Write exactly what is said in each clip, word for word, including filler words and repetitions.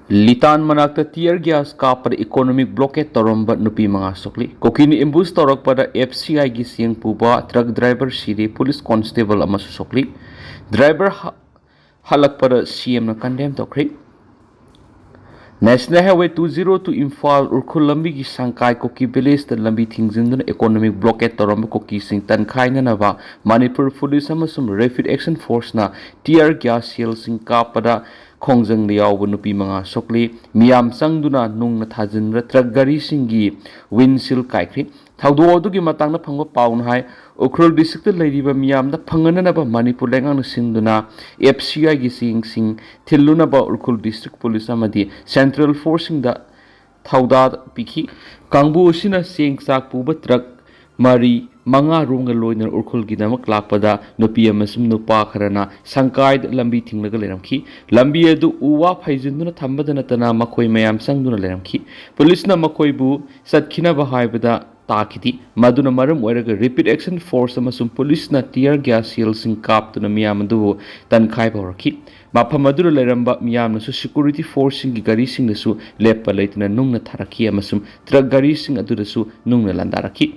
ꯂꯤꯇꯥꯟ ꯃꯅꯥꯛꯇ tear gas ꯀꯥꯞꯄꯗ economic blockade ꯇꯧꯔꯝꯕ ꯅꯨꯄꯤ ꯃꯉꯥ ꯁꯣꯛꯂꯤ꯫ ꯀꯨꯀꯤꯅ ambush ꯇꯧꯔꯛꯄꯗ F C I ꯒꯤ ꯆꯦꯡ ꯄꯨꯕ truck driver ꯁꯤꯔꯦ, police constable ꯑꯃꯁꯨ ꯁꯣꯛꯂꯤ꯫ Driver ꯍ-, ꯍꯜꯂꯛꯄꯗ C M ꯅ condemn ꯇꯧꯈ꯭ꯔꯦ꯫ National Highway two zero two Imphal Ukhrul ꯂꯝꯕꯤꯒꯤ ꯁꯪꯀꯥꯏ ꯀꯨꯀꯤ village ꯇ ꯂꯝꯕꯤ ꯊꯤꯡꯖꯤꯟꯗꯨꯅ economic blockade ꯇꯧꯔꯝꯕ ꯀꯨꯀꯤꯁꯤꯡ ꯇꯟꯈꯥꯏꯅꯅꯕ ꯃꯅꯤꯄꯨꯔ police ꯑꯃꯁꯨꯡ Rapid Action Force ꯅ tear gas shell ꯁꯤꯡ ꯀꯥꯞꯄꯗ ꯈꯣꯡꯖꯪꯗ ꯌꯥꯎꯕ ꯅꯨꯄꯤ ꯃꯉꯥ ꯁꯣꯛꯂꯤ꯫ ꯃꯤꯌꯥꯝ ꯆꯪꯗꯨꯅ ꯅꯨꯡꯅ ꯊꯥꯖꯤꯟꯕ truck ꯒꯥꯔꯤꯁꯤꯡꯒꯤ windshield ꯀꯥꯏꯈ꯭ꯔꯤ꯫ ꯊꯧꯗꯣꯛ ꯑꯗꯨꯒꯤ ꯃꯇꯥꯡꯗ ꯐꯪꯕ ꯄꯥꯎꯅ ꯍꯥꯏ, ꯎꯈ꯭ꯔꯨꯜ district ꯇ ꯂꯩꯔꯤꯕ ꯃꯤꯌꯥꯝꯗ ꯐꯪꯍꯟꯅꯅꯕ ꯃꯅꯤꯄꯨꯔ ꯂꯩꯉꯥꯛꯅ ꯁꯤꯟꯗꯨꯅ F C I ꯒꯤ ꯆꯦꯡꯁꯤꯡ ꯊꯤꯜꯂꯨꯅꯕ ꯎꯈ꯭ꯔꯨꯜ district police ꯑꯃꯗꯤ central force ꯁꯤꯡꯗ ꯊꯧꯗꯥ ꯄꯤꯈꯤ꯫ ꯀꯥꯡꯕꯨ ꯑꯁꯤꯅ ꯆꯦꯡ ꯆꯥꯛ ꯄꯨꯕ truck ꯃꯔꯤ, ꯃꯉꯥ ꯔꯣꯝꯒ ꯂꯣꯏꯅꯅ ꯎꯈ꯭ꯔꯨꯜꯒꯤꯗꯃꯛ ꯂꯥꯛꯄꯗ ꯅꯨꯄꯤ ꯑꯃꯁꯨꯡ ꯅꯨꯄꯥ ꯈꯔꯅ ꯁꯪꯀꯥꯏꯗ ꯂꯝꯕꯤ ꯊꯤꯡꯂꯒ ꯂꯩꯔꯝꯈꯤ꯫ ꯂꯝꯕꯤ ꯑꯗꯨ ꯎ ꯋꯥ ꯐꯩꯖꯤꯟꯗꯨꯅ ꯊꯝꯕꯗ ꯅꯠꯇꯅ ꯃꯈꯣꯏ ꯃꯌꯥꯝ ꯆꯪꯗꯨꯅ ꯂꯩꯔꯝꯈꯤ꯫ Police ꯅ ꯃꯈꯣꯏꯕꯨ ꯆꯠꯈꯤꯅꯕ ꯍꯥꯏꯕꯗ ꯇꯥꯈꯤꯗꯦ꯫ ꯃꯗꯨꯅ ꯃꯔꯝ ꯑꯣꯏꯔꯒ Rapid Action Force ꯑꯃꯁꯨꯡ police ꯅ tear gas shell ꯁꯤꯡ ꯀꯥꯞꯇꯨꯅ ꯃꯤꯌꯥꯝ ꯑꯗꯨꯕꯨ ꯇꯟꯈꯥꯏꯕ ꯍꯧꯔꯛꯈꯤ꯫ ꯃꯐꯝ ꯑꯗꯨꯗ ꯂꯩꯔꯝꯕ ꯃꯤꯌꯥꯝꯅꯁꯨ security force ꯁꯤꯡꯒꯤ ꯒꯥꯔꯤꯁꯤꯡꯗꯁꯨ ꯂꯦꯞꯄ ꯂꯩꯇꯅ ꯅꯨꯡꯅ ꯊꯥꯔꯛꯈꯤ ꯑꯃꯁꯨꯡ truck ꯒꯥꯔꯤꯁꯤꯡ ꯑꯗꯨꯗꯁꯨ ꯅꯨꯡꯅ ꯂꯥꯟꯗꯥꯔꯛꯈꯤ꯫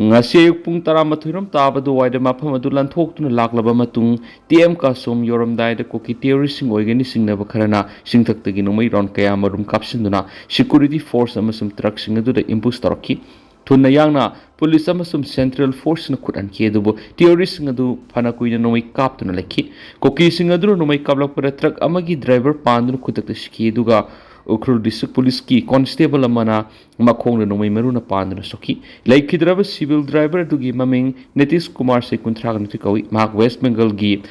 ꯉꯁꯤ ꯑꯌꯨꯛ ꯄꯨꯡ ꯇꯔꯥꯃꯥꯊꯣꯏ ꯔꯣꯝ ꯇꯥꯕ ꯑꯗꯨꯋꯥꯏꯗ ꯃꯐꯝ ꯑꯗꯨ ꯂꯥꯟꯊꯣꯛꯇꯨꯅ ꯂꯥꯛꯂꯕ ꯃꯇꯨꯡ, T M ꯀꯥꯁꯣꯝ ꯌꯧꯔꯝꯗꯥꯏꯗ ꯀꯨꯀꯤ terrorist ꯁꯤꯡ ꯑꯣꯏꯒꯅꯤ ꯆꯤꯡꯅꯕ ꯈꯔꯅ ꯁꯤꯡꯊꯛꯇꯒꯤ ꯅꯣꯡꯃꯩ round ꯀꯌꯥ ꯑꯃꯔꯣꯝ ꯀꯥꯞꯁꯤꯟꯗꯨꯅ security force ꯑꯃꯁꯨꯡ truck ꯁꯤꯡ ꯑꯗꯨꯗ ambush ꯇꯧꯔꯛꯈꯤ꯫ ꯊꯨꯅ ꯌꯥꯡꯅ police ꯑꯃꯁꯨꯡ central force ꯅ ꯈꯨꯠ ꯍꯟꯈꯤ, ꯑꯗꯨꯕꯨ terrorist ꯁꯤꯡ ꯑꯗꯨ ꯐꯅ ꯀꯨꯏꯅ ꯅꯣꯡꯃꯩ ꯀꯥꯞꯇꯨꯅ ꯂꯩꯈꯤ꯫ ꯀꯨꯀꯤꯁꯤꯡ ꯑꯗꯨꯅ ꯅꯣꯡꯃꯩ ꯀꯥꯞꯂꯛꯄꯗ truck ꯑꯃꯒꯤ driver ꯄꯥꯟꯗꯨꯅ ꯈꯨꯗꯛꯇ ꯁꯤꯈꯤ, ꯑꯗꯨꯒ ꯎꯈ꯭ꯔꯨꯜ district police ꯀꯤ constable ꯑꯃꯅ ꯃꯈꯣꯡꯗ ꯅꯣꯡꯃꯩ ꯃꯔꯨꯅ ꯄꯥꯟꯗꯨꯅ ꯁꯣꯛꯈꯤ꯫ ꯂꯩꯈꯤꯗ꯭ꯔꯕ civil driver ꯑꯗꯨꯒꯤ ꯃꯃꯤꯡ ꯅꯤꯇꯤꯁ ꯀꯨꯃꯥꯔ, ꯆꯍꯤ ꯀꯨꯟꯊ꯭ꯔꯥꯒ ꯅꯤꯊꯣꯏ ꯀꯧꯏ꯫ ꯃꯍꯥꯛ West Bengal ꯒꯤ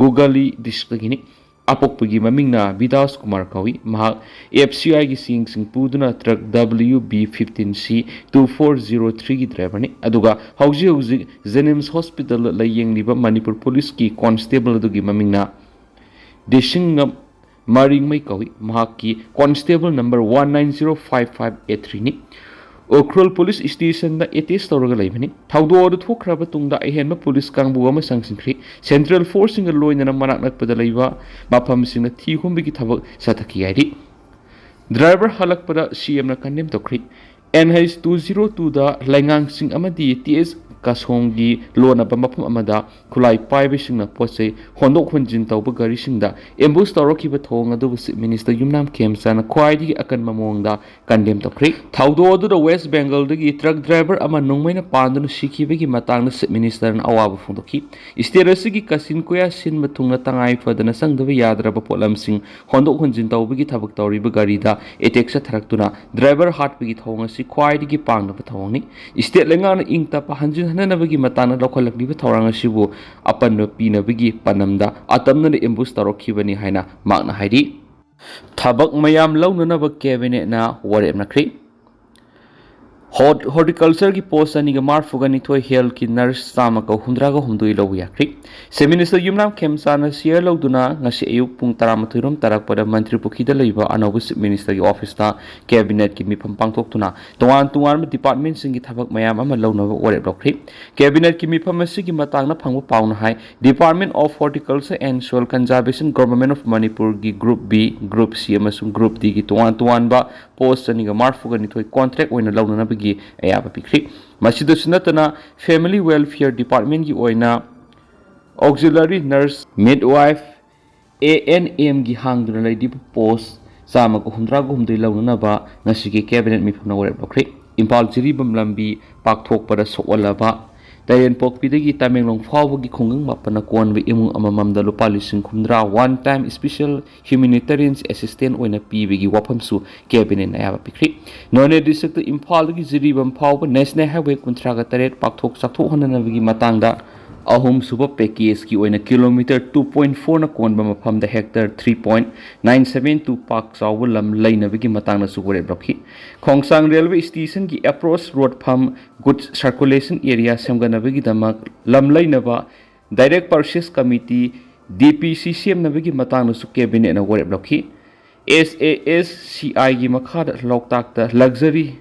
ꯒꯨꯒꯥꯂꯤ district ꯇꯒꯤꯅꯤ꯫ ꯑꯄꯣꯛꯄꯒꯤ ꯃꯃꯤꯡꯅ ꯕꯤꯗꯥꯁ ꯀꯨꯃꯥꯔ ꯀꯧꯏ꯫ ꯃꯍꯥꯛ F C I ꯒꯤ ꯆꯦꯡꯁꯤꯡ ꯄꯨꯗꯨꯅ truck W B fifteen C two four zero three ꯒꯤ driver ꯅꯤ, ꯑꯗꯨꯒ ꯍꯧꯖꯤꯛ ꯍꯧꯖꯤꯛ JNIMS hospital ꯗ ꯂꯥꯌꯦꯡꯂꯤꯕ ꯃꯅꯤꯄꯨꯔ police ꯀꯤ constable ꯑꯗꯨꯒꯤ ꯃꯃꯤꯡꯅ ꯗꯤꯁꯤꯡꯉꯝ ꯃꯔꯤꯡꯃꯩ ꯀꯧꯏ꯫ ꯃꯍꯥꯛꯀꯤ constable number one nine zero five five eight three ꯅꯤ꯫ ꯎꯈ꯭ꯔꯨꯜ police station ꯗ attach ꯇꯧꯔꯒ ꯂꯩꯕꯅꯤ꯫ ꯊꯧꯗꯣꯛ ꯑꯗꯨ ꯊꯣꯛꯈ꯭ꯔꯕ ꯇꯨꯡꯗ ꯑꯍꯦꯟꯕ police ꯀꯥꯡꯕꯨ ꯑꯃ ꯆꯪꯁꯤꯟꯈ꯭ꯔꯤ꯫ Central force ꯁꯤꯡꯒ ꯂꯣꯏꯅꯅ ꯃꯅꯥꯛ ꯅꯛꯄꯗ ꯂꯩꯕ ꯃꯐꯝꯁꯤꯡꯗ ꯊꯤ ꯍꯨꯝꯕꯒꯤ ꯊꯕꯛ ꯆꯠꯊꯈꯤ ꯍꯥꯏꯔꯤ꯫ ꯗ꯭ꯔꯥꯏꯚꯔ ꯍꯜꯂꯛꯄꯗ ꯁꯤ ꯑꯦꯝꯅ condemn ꯇꯧꯈ꯭ꯔꯤ꯫ And H two zero ꯇꯨꯗ ꯂꯩꯉꯥꯡꯁꯤꯡ ꯑꯃꯗꯤ ꯇꯤ ꯑꯦꯁ ꯀꯥꯁꯣꯡꯒꯤ ꯂꯣꯟꯅꯕ ꯃꯐꯝ ꯑꯃꯗ ꯈꯨꯠꯂꯥꯏ ꯄꯥꯏꯕꯁꯤꯡꯅ ꯄꯣꯠ ꯆꯩ ꯍꯣꯟꯗꯣꯛ ꯍꯣꯟꯖꯤꯟ ꯇꯧꯕ ꯒꯥꯔꯤꯁꯤꯡꯗ ꯑꯦꯝꯕꯨꯁ ꯇꯧꯔꯛꯈꯤꯕ ꯊꯧꯑꯣꯡ ꯑꯗꯨꯕꯨ ꯆꯤꯐ ꯃꯤꯅꯤꯁꯇꯔ ꯌꯨꯝꯅꯥꯝ ꯈꯦꯝꯆꯥꯅ ꯈ꯭ꯋꯥꯏꯗꯒꯤ ꯑꯀꯟꯕ ꯃꯑꯣꯡꯗ ꯀꯟꯗꯦꯝ ꯇꯧꯈ꯭ꯔꯤ꯫ ꯊꯧꯗꯣꯛ ꯑꯗꯨꯗ ꯋꯦꯁ ꯕꯦꯡꯒꯜꯗꯒꯤ ꯇ꯭ꯔꯛ ꯗ꯭ꯔꯥꯏꯚꯔ ꯑꯃ ꯅꯣꯡꯃꯩꯅ ꯄꯥꯟꯗꯨꯅ ꯁꯤꯈꯤꯕꯒꯤ ꯃꯇꯥꯡꯗ ꯆꯤꯐ ꯃꯤꯅꯤꯁꯇꯔꯅ ꯑꯋꯥꯕ ꯐꯣꯡꯗꯣꯛꯈꯤ꯫ ꯁ꯭ꯇꯦꯠ ꯑꯁꯤꯒꯤ ꯀꯆꯤꯟ ꯀꯣꯌꯥ ꯁꯤꯟꯕ ꯊꯨꯡꯅ ꯇꯉꯥꯏ ꯐꯗꯅ ꯆꯪꯗꯕ ꯌꯥꯗ꯭ꯔꯕ ꯄꯣꯠꯂꯝꯁꯤꯡ ꯍꯣꯟꯗꯣꯛ ꯍꯣꯟꯖꯤꯟ ꯇꯧꯕꯒꯤ ꯊꯕꯛ ꯇꯧꯔꯤꯕ ꯒꯥꯔꯤꯗ ꯑꯦꯇꯦꯛ ꯆꯠꯊꯔꯛꯇꯨꯅ ꯗ꯭ꯔꯥꯏꯚꯔ ꯍꯥꯠꯄꯒꯤ ꯊꯧꯑꯣꯡ ꯑꯁꯤ ꯈ꯭ꯋꯥꯏꯗꯒꯤ ꯄꯥꯡꯗꯕ ꯊꯧꯑꯣꯡꯅꯤ꯫ ꯁ꯭ꯇꯦꯠ ꯂꯩꯉꯥꯛꯅ ꯏꯪ ꯇꯞꯄ ꯍꯟꯖꯤꯟ ꯍꯟꯅꯅꯕꯒꯤ ꯃꯇꯥꯡꯗ ꯂꯧꯈꯠꯂꯛꯂꯤꯕ ꯊꯧꯔꯥꯡ ꯑꯁꯤꯕꯨ ꯑꯄꯟꯕ ꯄꯤꯅꯕꯒꯤ ꯄꯥꯟꯗꯝꯗ ꯑꯇꯝꯅꯅ ꯑꯦꯝꯕꯨꯁ ꯇꯧꯔꯛꯈꯤꯕꯅꯤ ꯍꯥꯏꯅ ꯃꯍꯥꯛꯅ ꯍꯥꯏꯔꯤ꯫ ꯊꯕꯛ ꯃꯌꯥꯝ ꯂꯧꯅꯅꯕ ꯀꯦꯕꯤꯅꯦꯠꯅ ꯋꯥꯔꯦꯞꯅꯈ꯭ꯔꯤ꯫ ꯍꯣꯔ-, ꯍꯣꯔꯇꯤꯀꯜꯆꯔꯒꯤ ꯄꯣꯁ ꯆꯅꯤꯒ ꯃꯔꯤꯐꯨꯒ ꯅꯤꯊꯣꯏ, ꯍꯦꯜꯊꯀꯤ ꯅꯔꯁ ꯆꯥꯝꯃꯒ ꯍꯨꯝꯗ꯭ꯔꯥꯒ ꯍꯨꯝꯗꯣꯏ ꯂꯧꯕ ꯌꯥꯈ꯭ꯔꯤ꯫ ꯆꯤꯐ ꯃꯤꯅꯤꯁꯇꯔ ꯌꯨꯝꯅꯥꯝ ꯈꯦꯝꯆꯥꯅ ꯆꯤꯌꯔ ꯂꯧꯗꯨꯅ ꯉꯁꯤ ꯑꯌꯨꯛ ꯄꯨꯡ ꯇꯔꯥꯃꯥꯊꯣꯏ ꯔꯣꯝ ꯇꯥꯔꯛꯄꯗ ꯃꯟꯇ꯭ꯔꯤ ꯄꯨꯈ꯭ꯔꯤꯗ ꯂꯩꯕ ꯑꯅꯧꯕ ꯆꯤꯐ ꯃꯤꯅꯤꯁꯇꯔꯒꯤ ꯑꯣꯐꯤꯁꯇ ꯀꯦꯕꯤꯅꯦꯠꯀꯤ ꯃꯤꯐꯝ ꯄꯥꯡꯊꯣꯛꯇꯨꯅ ꯇꯣꯉꯥꯟ ꯇꯣꯉꯥꯟꯕ ꯗꯤꯄꯥꯔꯠꯃꯦꯟꯁꯤꯡꯒꯤ ꯊꯕꯛ ꯃꯌꯥꯝ ꯑꯃ ꯂꯧꯅꯕ ꯋꯥꯔꯦꯞ ꯂꯧꯈ꯭ꯔꯤ꯫ ꯀꯦꯕꯤꯅꯦꯠꯀꯤ ꯃꯤꯐꯝ ꯑꯁꯤꯒꯤ ꯃꯇꯥꯡꯗ ꯐꯪꯕ ꯄꯥꯎꯅ ꯍꯥꯏ, Department of Horticulture and Soil Conservation, Government of ꯃꯅꯤꯄꯨꯔꯒꯤ Group B, Group C ꯑꯃꯁꯨꯡ Group Dꯒꯤ ꯇꯣꯉꯥꯟ ꯇꯣꯉꯥꯟꯕ ꯄꯣꯁ ꯆꯅꯤꯒ ꯃꯔꯤꯐꯨꯒ ꯅꯤꯊꯣꯏ ꯀꯣꯟꯇ꯭ꯔꯦꯛ ꯑꯣꯏꯅ ꯂꯧꯅꯅꯕꯒꯤ ꯑꯌꯥꯕ ꯄꯤꯈ꯭ꯔꯤ꯫ ꯃꯁꯤꯗꯁꯨ ꯅꯠꯇꯅ, Family Welfare Departmentꯀꯤ ꯑꯣꯏꯅ Auxiliary Nurse, Midwife, A N Mꯒꯤ ꯍꯥꯡꯗꯨꯅ ꯂꯩꯔꯤꯕ ꯄꯣꯁ ꯆꯥꯝꯃꯒ ꯍꯨꯝꯗ꯭ꯔꯥꯒ ꯍꯨꯝꯗꯣꯏ ꯂꯧꯅꯅꯕ ꯉꯁꯤꯒꯤ ꯀꯦꯕꯤꯅꯦꯠ ꯃꯤꯐꯝꯅ ꯋꯥꯔꯦꯞ ꯂꯧꯈ꯭ꯔꯤ꯫ ꯏꯝꯐꯥꯜ ꯖꯤꯔꯤꯕꯥꯝ ꯂꯝꯕꯤ ꯄꯥꯛꯊꯣꯛꯄꯗ ꯁꯣꯛꯍꯜꯂꯕ ꯇꯥꯏꯔꯦꯟꯄꯣꯛꯄꯤꯗꯒꯤ ꯇꯃꯦꯡꯂꯣꯡ ꯐꯥꯎꯕꯒꯤ ꯈꯨꯡꯒꯪ ꯃꯥꯄꯟꯅ ꯀꯣꯟꯕ ꯏꯃꯨꯡ ꯑꯃꯃꯝꯗ ꯂꯨꯄꯥ ꯂꯤꯁꯤꯡ ꯍꯨꯝꯗ꯭ꯔꯥ one time special humanitarian assistance ꯑꯣꯏꯅ ꯄꯤꯕꯒꯤ ꯋꯥꯐꯝꯁꯨ ꯀꯦꯕꯤꯅꯦꯠꯅ ꯑꯌꯥꯕ ꯄꯤꯈ꯭ꯔꯤ꯫ ꯅꯣꯅꯦ ꯗꯤꯁꯇ꯭ꯔꯤꯛꯇ ꯏꯝꯐꯥꯜꯗꯒꯤ ꯖꯤꯔꯤꯕꯥꯝ ꯐꯥꯎꯕ National Highway ꯀꯨꯟꯊ꯭ꯔꯥꯒ ꯇꯔꯦꯠ ꯄꯥꯛꯊꯣꯛ ꯆꯥꯎꯊꯣꯛꯍꯟꯅꯅꯕꯒꯤ ꯃꯇꯥꯡꯗ ꯑꯍꯨꯝꯁꯨꯕ ꯄꯦꯀꯦꯖꯀꯤ ꯑꯣꯏꯅ ꯀꯤꯂꯣꯃꯤꯇꯔ two point fourꯅ ꯀꯣꯟꯕ ꯃꯐꯝꯗ hectare three point nine seven two ꯄꯥꯛ ꯆꯥꯎꯕ ꯂꯝ ꯂꯩꯅꯕꯒꯤ ꯃꯇꯥꯡꯗꯁꯨ ꯋꯥꯔꯦꯞ ꯂꯧꯈꯤ꯫ ꯈꯣꯡꯁꯥꯡ ꯔꯦꯜꯋꯦ ꯁ꯭ꯇꯦꯁꯟꯒꯤ approach road ꯐꯝ goods circulation area ꯁꯦꯝꯒꯠꯅꯕꯒꯤꯗꯃꯛ ꯂꯝ ꯂꯩꯅꯕ Direct Purchase Committee, D P C ꯁꯦꯝꯅꯕꯒꯤ ꯃꯇꯥꯡꯗꯁꯨ ꯀꯦꯕꯤꯅꯦꯠꯅ ꯋꯥꯔꯦꯞ ꯂꯧꯈꯤ꯫ S A S C Iꯒꯤ ꯃꯈꯥꯗ ꯂꯣꯛꯇꯥꯛꯇ luxury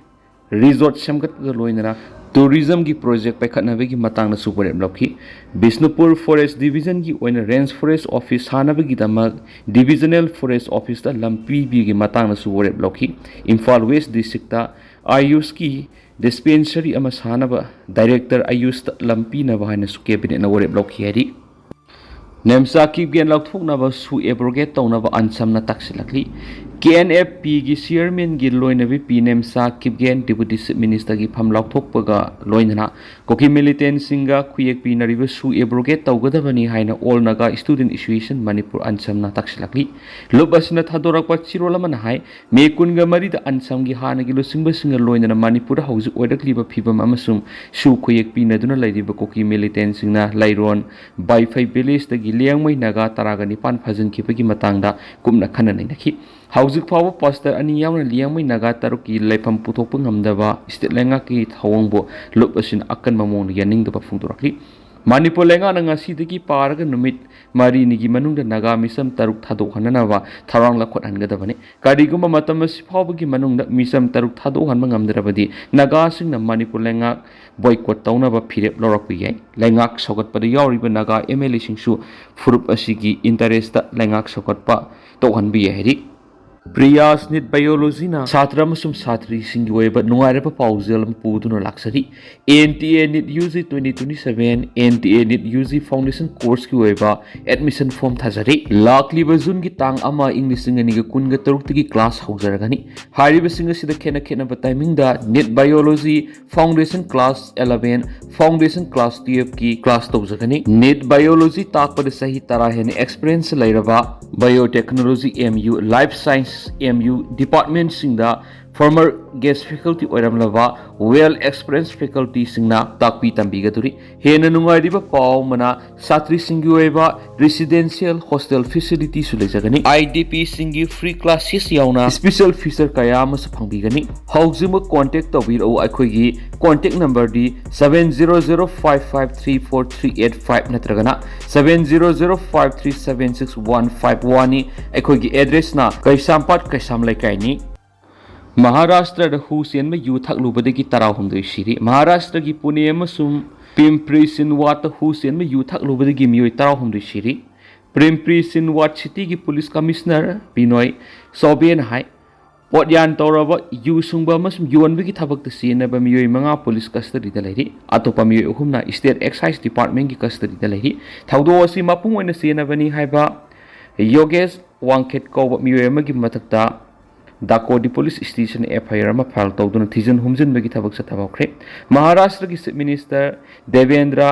resort ꯁꯦꯝꯒꯠꯄꯒ ꯂꯣꯏꯅꯅ ꯇꯨꯔꯤꯖꯝꯒꯤ ꯄ꯭ꯔꯣꯖꯦꯛ ꯄꯥꯏꯈꯠꯅꯕꯒꯤ ꯃꯇꯥꯡꯗꯁꯨ ꯋꯥꯔꯦꯞ ꯂꯧꯈꯤ꯫ ꯕꯤꯁꯅꯨꯄꯨꯔ ꯐꯣꯔꯦꯁ ꯗꯤꯕꯤꯖꯟꯒꯤ ꯑꯣꯏꯅ ꯔꯦꯟꯖ ꯐꯣꯔꯦꯁ꯭ꯠ ꯑꯣꯐꯤꯁ ꯁꯥꯅꯕꯒꯤꯗꯃꯛ ꯗꯤꯕꯤꯖꯅꯦꯜ ꯐꯣꯔꯦꯁ꯭ꯠ ꯑꯣꯐꯤꯁꯇ ꯂꯝ ꯄꯤꯕꯒꯤ ꯃꯇꯥꯡꯗꯁꯨ ꯋꯥꯔꯦꯞ ꯂꯧꯈꯤ꯫ ꯏꯝꯐꯥꯜ ꯋꯦꯁ꯭ꯠ ꯗꯤꯁꯇ꯭ꯔꯤꯛꯇ ꯑꯥꯌꯨꯁꯀꯤ ꯗꯤꯁꯄꯦꯟꯁꯔꯤ ꯑꯃ ꯁꯥꯅꯕ ꯗꯥꯏꯔꯦꯛꯇꯔ ꯑꯥꯌꯨꯁꯇ ꯂꯝ ꯄꯤꯅꯕ ꯍꯥꯏꯅꯁꯨ ꯀꯦꯕꯤꯅꯦꯠꯅ ꯋꯥꯔꯦꯞ ꯂꯧꯈꯤ ꯍꯥꯏꯔꯤ꯫ ꯅꯦꯝꯁꯥ ꯀꯤꯞꯒꯦꯟ ꯂꯧꯊꯣꯛꯅꯕ ꯁꯨ ꯑꯦꯕ꯭ꯔꯣꯒꯦꯠ ꯇꯧꯅꯕ ꯑꯟꯁꯝꯅ ꯇꯛꯁꯤꯜꯂꯛꯂꯤ꯫ ꯀꯦ ꯑꯦꯟ ꯑꯦꯐ ꯄꯤꯒꯤ ꯆꯤꯌꯔꯃꯦꯟꯒꯤ ꯂꯣꯏꯅꯕꯤ ꯄꯤ ꯅꯦꯝꯁꯥ ꯀꯤꯞꯒꯦꯟ ꯗꯤꯄꯨꯇꯤ ꯆꯤꯐ ꯃꯤꯅꯤꯁꯇꯔꯒꯤ ꯐꯝ ꯂꯥꯎꯊꯣꯛꯄꯒ ꯂꯣꯏꯅꯅ ꯀꯨꯀꯤ ꯃꯤꯂꯤꯇꯦꯟꯁꯤꯡꯒ ꯈꯨꯌꯦꯛ ꯄꯤꯅꯔꯤꯕ ꯁꯨ ꯑꯦꯕ꯭ꯔꯣꯒꯦꯠ ꯇꯧꯒꯗꯕꯅꯤ ꯍꯥꯏꯅ all Naga student association Manipur ꯑꯟꯁꯝꯅ ꯇꯛꯁꯤꯜꯂꯛꯂꯤ꯫ ꯂꯨꯞ ꯑꯁꯤꯅ ꯊꯥꯗꯣꯔꯛꯄ ꯆꯦꯔꯣꯜ ꯑꯃꯅ ꯍꯥꯏ, ꯃꯦ ꯀꯨꯟꯒ ꯃꯔꯤꯗ ꯑꯟꯁꯝꯒꯤ ꯍꯥꯟꯅꯒꯤ ꯂꯨꯆꯤꯡꯕꯁꯤꯡꯒ ꯂꯣꯏꯅꯅ ꯃꯅꯤꯄꯨꯔꯗ ꯍꯧꯖꯤꯛ ꯑꯣꯏꯔꯛꯂꯤꯕ ꯐꯤꯕꯝ ꯑꯃꯁꯨꯡ ꯁꯨ ꯈꯨꯌꯦꯛ ꯄꯤꯅꯗꯨꯅ ꯂꯩꯔꯤꯕ ꯀꯨꯀꯤ ꯃꯤꯂꯤꯇꯦꯟꯁꯤꯡꯅ ꯂꯩꯔꯣꯟ ꯕꯥꯏꯐꯩ ꯚꯤꯂꯦꯖꯇꯒꯤ ꯂꯤꯌꯥꯡꯃꯩ ꯅꯥꯒꯥ ꯇꯔꯥꯒ ꯅꯤꯄꯥꯟ ꯐꯥꯖꯤꯟꯈꯤꯕꯒꯤ ꯃꯇꯥꯡꯗ ꯀꯨꯞꯅ ꯈꯟꯅ ꯅꯩꯅꯈꯤ꯫ ꯍꯧꯖꯤꯛ ꯐꯥꯎꯕ ꯄꯥꯁꯇꯔ ꯑꯅꯤ ꯌꯥꯎꯅ ꯂꯤꯌꯥꯡꯃꯩ ꯅꯥꯒꯥ ꯇꯔꯨꯛꯀꯤ ꯂꯩꯐꯝ ꯄꯨꯊꯣꯛꯄ ꯉꯝꯗꯕ ꯁ꯭ꯇꯦꯠ ꯂꯩꯉꯥꯛꯀꯤ ꯊꯧꯑꯣꯡꯕꯨ ꯂꯨꯞ ꯑꯁꯤꯅ ꯑꯀꯟꯕ ꯃꯑꯣꯡꯗ ꯌꯥꯅꯤꯡꯗꯕ ꯐꯣꯡꯗꯣꯔꯛꯂꯤ꯫ ꯃꯅꯤꯄꯨꯔ ꯂꯩꯉꯥꯛꯅ ꯉꯁꯤꯗꯒꯤ ꯄꯥꯔꯒ ꯅꯨꯃꯤꯠ ꯃꯔꯤꯅꯤꯒꯤ ꯃꯅꯨꯡꯗ ꯅꯥꯒꯥ ꯃꯤꯆꯝ ꯇꯔꯨꯛ ꯊꯥꯗꯣꯛꯍꯟꯅꯅꯕ ꯊꯧꯔꯥꯡ ꯂꯧꯈꯠꯍꯟꯒꯗꯕꯅꯤ꯫ ꯀꯔꯤꯒꯨꯝꯕ ꯃꯇꯝ ꯑꯁꯤ ꯐꯥꯎꯕꯒꯤ ꯃꯅꯨꯡꯗ ꯃꯤꯆꯝ ꯇꯔꯨꯛ ꯊꯥꯗꯣꯛꯍꯟꯕ ꯉꯝꯗ꯭ꯔꯕꯗꯤ ꯅꯥꯒꯥꯁꯤꯡꯅ ꯃꯅꯤꯄꯨꯔ ꯂꯩꯉꯥꯛ ꯕꯣꯏꯀꯣꯠ ꯇꯧꯅꯕ ꯐꯤꯔꯦꯞ ꯂꯧꯔꯛꯄ ꯌꯥꯏ꯫ ꯂꯩꯉꯥꯛ ꯁꯧꯒꯠꯄꯗ ꯌꯥꯎꯔꯤꯕ ꯅꯥꯒꯥ ꯑꯦꯝ ꯑꯦꯜ ꯑꯦꯁꯤꯡꯁꯨ ꯐꯨꯔꯨꯞ ꯑꯁꯤꯒꯤ ꯏꯟꯇꯔꯦꯁꯇ ꯂꯩꯉꯥꯛ ꯁꯧꯒꯠꯄ ꯇꯣꯛꯍꯟꯕ ꯌꯥꯏ ꯍꯥꯏꯔꯤ꯫ ꯄ꯭ꯔꯤꯌꯥꯁ ꯅꯤꯠ ꯕꯥꯏꯑꯣꯂꯣꯖꯤꯅ ꯁꯥꯇ꯭ꯔ ꯑꯃꯁꯨꯡ ꯁꯥꯇ꯭ꯔꯤꯁꯤꯡꯒꯤ ꯑꯣꯏꯕ ꯅꯨꯡꯉꯥꯏꯔꯕ ꯄꯥꯎꯖꯦꯜ ꯑꯃ ꯄꯨꯗꯨꯅ ꯂꯥꯛꯆꯔꯤ꯫ N T A NEET U G twenty twenty seven, N T A NEET U G foundation courseꯀꯤ ꯑꯣꯏꯕ admission form ꯊꯥꯖꯔꯤ꯫ ꯂꯥꯛꯂꯤꯕ ꯖꯨꯟꯒꯤ ꯇꯥꯡ ꯑꯃ, ꯏꯪ ꯂꯤꯁꯤꯡ ꯑꯅꯤꯒ ꯀꯨꯟꯒ ꯇꯔꯨꯛꯇꯒꯤ class ꯍꯧꯖꯔꯒꯅꯤ꯫ ꯍꯥꯏꯔꯤꯕꯁꯤꯡ ꯑꯁꯤꯗ ꯈꯦꯠꯅ ꯈꯦꯠꯅꯕ timingꯗ NEET biology foundation class eleven, foundation class twelveꯀꯤ class ꯇꯧꯖꯒꯅꯤ꯫ ꯅꯤꯠ ꯕꯥꯏꯑꯣꯂꯣꯖꯤ ꯇꯥꯛꯄꯗ ꯆꯍꯤ ꯇꯔꯥ ꯍꯦꯟꯅ experience ꯂꯩꯔꯕ biotechnology M U, life science M U departmentꯁꯤꯡꯗ former guest faculty ꯑꯣꯏꯔꯝꯂꯕ well experienced facultyꯁꯤꯡꯅ ꯇꯥꯛꯄꯤ ꯇꯝꯕꯤꯒꯗꯧꯔꯤ꯫ ꯍꯦꯟꯅ ꯅꯨꯡꯉꯥꯏꯔꯤꯕ ꯄꯥꯎ ꯑꯃꯅ, ꯁꯥꯇ꯭ꯔꯤꯁꯤꯡꯒꯤ ꯑꯣꯏꯕ residential hostel facilityꯁꯨ ꯂꯩꯖꯒꯅꯤ꯫ ꯑꯥꯏ ꯗꯤ ꯄꯤꯁꯤꯡꯒꯤ free classes ꯌꯥꯎꯅ special feature ꯀꯌꯥ ꯑꯃꯁꯨ ꯐꯪꯕꯤꯒꯅꯤ꯫ ꯍꯧꯖꯤꯛꯃꯛ contact ꯇꯧꯕꯤꯔꯛꯎ꯫ ꯑꯩꯈꯣꯏꯒꯤ contact numberꯗꯤ seven zero zero five five three four three eight five ꯅꯠꯇ꯭ꯔꯒꯅ seven zero zero five three seven six one five oneꯅꯤ꯫ ꯑꯩꯈꯣꯏꯒꯤ addressꯅ ꯀꯩꯁꯥꯝꯄꯥꯠ ꯀꯩꯁꯥꯝ ꯂꯩꯀꯥꯏꯅꯤ꯫ ꯃꯍꯥꯔꯥꯁꯇ꯭ꯔꯗ ꯍꯨ ꯆꯦꯟꯕ ꯌꯨ ꯊꯛꯂꯨꯕꯗꯒꯤ ꯇꯔꯥꯍꯨꯝꯗꯣꯏ ꯁꯤꯔꯤ꯫ ꯃꯍꯥꯔꯥꯁꯇ꯭ꯔꯒꯤ ꯄꯨꯅꯦ ꯑꯃꯁꯨꯡ ꯄꯤꯝꯄ꯭ꯔꯤ ꯆꯤꯟꯋꯥꯠꯇ ꯍꯨ ꯆꯦꯟꯕ ꯌꯨ ꯊꯛꯂꯨꯕꯗꯒꯤ ꯃꯤꯑꯣꯏ ꯇꯔꯥꯍꯨꯝꯗꯣꯏ ꯁꯤꯔꯤ꯫ ꯄꯤꯝꯄ꯭ꯔꯤ ꯆꯤꯟꯋꯥꯠ ꯁꯤꯇꯤꯒꯤ ꯄꯨꯂꯤꯁ ꯀꯃꯤꯁꯅꯔ ꯕꯤꯅꯣꯏ ꯆꯧꯕꯦꯅ ꯍꯥꯏ, ꯄꯣꯠꯌꯥꯟ ꯇꯧꯔꯕ ꯌꯨ ꯁꯨꯡꯕ ꯑꯃꯁꯨꯡ ꯌꯣꯟꯕꯒꯤ ꯊꯕꯛꯇ ꯁꯤꯖꯤꯟꯅꯕ ꯃꯤꯑꯣꯏ ꯃꯉꯥ ꯄꯨꯂꯤꯁ ꯀꯁꯇꯗꯤꯗ ꯂꯩꯔꯤ꯫ ꯑꯇꯣꯞꯄ ꯃꯤꯑꯣꯏ ꯑꯍꯨꯝꯅ ꯁ꯭ꯇꯦꯠ ꯑꯦꯛꯁꯥꯏꯖ ꯗꯤꯄꯥꯔꯠꯃꯦꯟꯒꯤ ꯀꯁꯇꯗꯤꯗ ꯂꯩꯔꯤ꯫ ꯊꯧꯗꯣꯛ ꯑꯁꯤ ꯃꯄꯨꯡ ꯑꯣꯏꯅ ꯆꯦꯟꯅꯕꯅꯤ ꯍꯥꯏꯕ ꯌꯣꯒꯦꯁ ꯋꯥꯡꯈꯦꯠ ꯀꯧꯕ ꯃꯤꯑꯣꯏ ꯑꯃꯒꯤ ꯃꯊꯛꯇ ꯗꯥꯀꯣꯗꯤ ꯄꯨꯂꯤꯁ ꯁ꯭ꯇꯦꯁꯟ ꯑꯦꯐ ꯑꯥꯏ ꯑꯥꯔ ꯑꯃ ꯐꯥꯏꯜ ꯇꯧꯗꯨꯅ ꯊꯤꯖꯤꯟ ꯍꯨꯝꯖꯤꯟꯕꯒꯤ ꯊꯕꯛ ꯆꯠꯊꯕ ꯍꯧꯈ꯭ꯔꯦ꯫ ꯃꯍꯥꯔꯥꯁꯇ꯭ꯔꯒꯤ ꯆꯤꯐ ꯃꯤꯅꯤꯁꯇꯔ ꯗꯦꯕꯦꯟꯗ꯭ꯔ